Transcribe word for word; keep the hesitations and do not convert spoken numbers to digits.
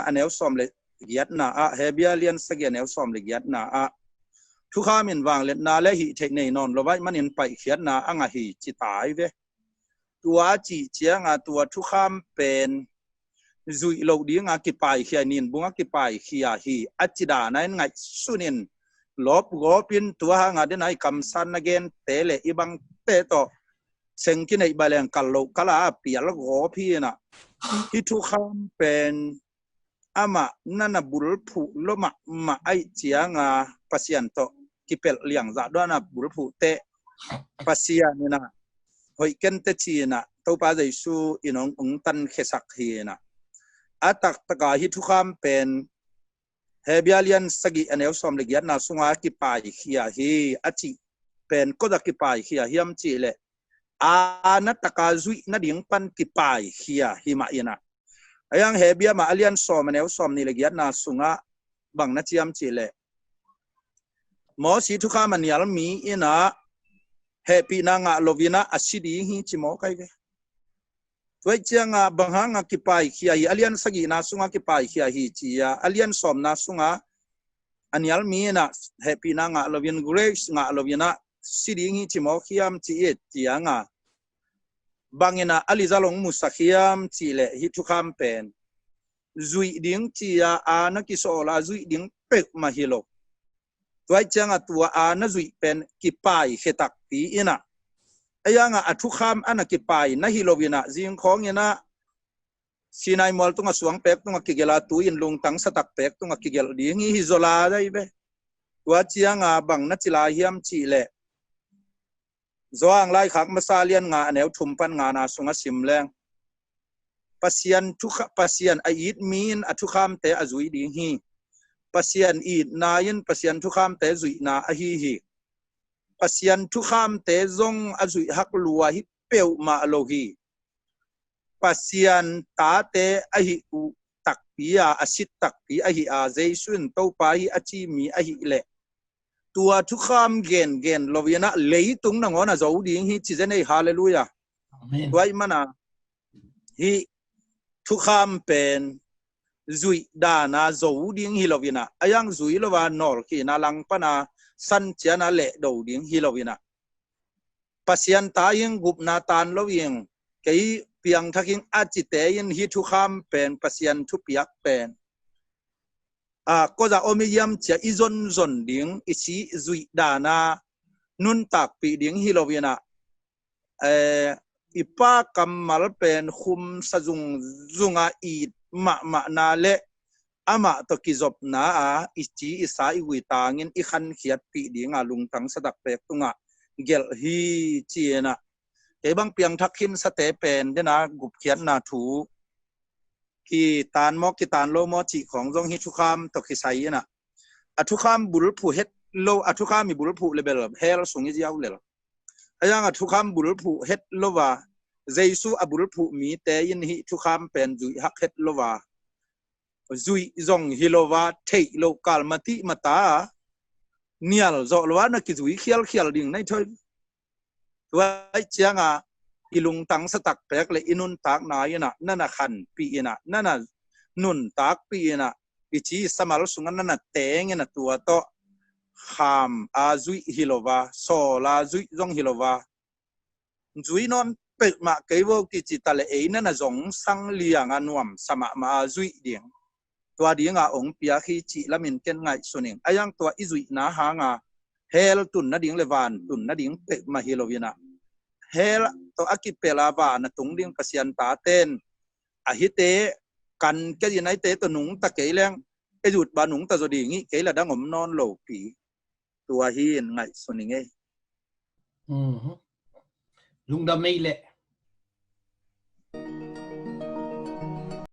a neu sawm le giatna ah, Hebia lian sagih a neu sawm le giatna ah, thukham in vangliatna le hih theih nei nawn lo vaih manin paihkhiatna a ngah hi ci tai ve. Tua cih cianga tua thukham pen zuih loh dinga kipaikhia, ninbunga kipaikhia hi a ci dana in ngaihsunin lawpgawpin tua hanga dena i kamsanna gente le i bangte tawh seng kineih baleng kal loh kala a pial gawp hi inah, hih thukham pen amah nana bulphuh lo mahmah aih cianga Pasian tawh kipelh liangzah dana bulphuh teh Pasian inah hoih kente ci inah Topa Jesu in hong, hong tankhiasak hi inah, a taktaka hih thukham pen Hebia lian sagih a neu sawm le giatna sunga kipaikhia hi a cih pen koza kipaikhia hiam cihleh, aana taka zuih nading pan kipaikhia hi mah inah. Ayang Hebia mah a lian sawm a neu sawm nih le giatna sungah bang na ciam cihleh, Mosi thukham a nial mi inah hehpihna ngah lovinah a si ding hi ci mawk ai ve. Tuaih cianga bang hanga kipaikhia hi, a lian sagihna sunga kipaikhia hi ci-a, a lian sawmna sunga a nial mi inah hehpihna ngah lovin, grace ngah lovinah si ding hi ci mawk hiam ci it cianga, bang inah a lizalong musak hiam cihleh hih thukham pen zuih ding ci-a aana kisawla zuih ding peuhmah hi lo. Tuaih cianga tua aana zuih pen kipaikhia takpi inah, ayanga a thukham ana kipai na hi lo inah zingkhawng inah Sinai mual tunga suang pek tunga kigelh a tu-in lungtang satak pek tunga kigelh ding hi hi zaw lai ve. Tua cianga bang na ci lai hiam cihleh, Johan laikhak masa lian nga a neu thum pan ngana sunga sim leng, Pasian thukha, Pasian a it mi in a thukhamte a zuih ding hi. Pasian itna in Pasian thukhamte zuihna ahi hi. Pasian thukhamte zong a zuih hak lua hi peuhmah lo hi. Pasian tate ahi uh takpi a, a sit takpi ahi a, Jesu in Topa hi a ci mi ahihleh, tua thukham gengen lo inah leitung nangawn a zo ding hi ci zen ei. Halleluiah. Amen. Tuaih mana hih thukham pen zuih dana zo ding hi lo inah, ayang zui lo a nawlkhina langpana sanciana lehdo ding hi lo inah, Pasian ta in gupna tan lo in, kei piangthak in a cite in hih thukham pen, Pasian thupiak pen a koza om i hiam cia i zonzon ding, i si zuih dana nuntakpih ding hi lo inah, eh, i pa kammal pen khumsa zungzunga it mahmahna le amah tawh kizopna a i ci i sa i guitangin i khankhiatpih dinga lungtang satak pek tungah gelh hi ci inah, kei bang piangthak khinsate pen dena gupkhiatna thu kitan maw kitan lo maw cih khawng zong hih thukham tawh kisai inah, a thukham bulphuh het lo, a thukham i bulphuh le bel hell sung i ziau lel. Ayang a thukham bulphuh het lo a, Jesu a bulphuh mite in hih thukham pen zuih hak het lo a, zuih zong hi lo a, theih loh kal matih mata nial zawh lo a na kizui khialkhial ding na hi thoi. Tuaih cianga i lungtang satak pek le i nuntakna inah nana khanpih inah, nana nuntakpih inah, i ci i samal sungah nana teng inah tua tawh kham a zuih hi lo a, sawl a zuih zong hi lo a, zui nawn peuhmah kei vo kici ta le ei nana zong sang lianga nuamsa mahmah a zuih ding. Tua dinga ong piak hi cih lamin ken ngaihsun ing. Ayang tua i zuihna hanga hell tun nading le van tun nading peuhmah hi lo inah, hell tawh a kipelh a van a tung ding Pasian taten a hite kan kei in a hite tawh nungta kei leng, e zut ba nungta zaw ding hi kei la dang om nawn lopi. Tua hi in ngaihsun ing ei. Mhm. Lungdam ei leh.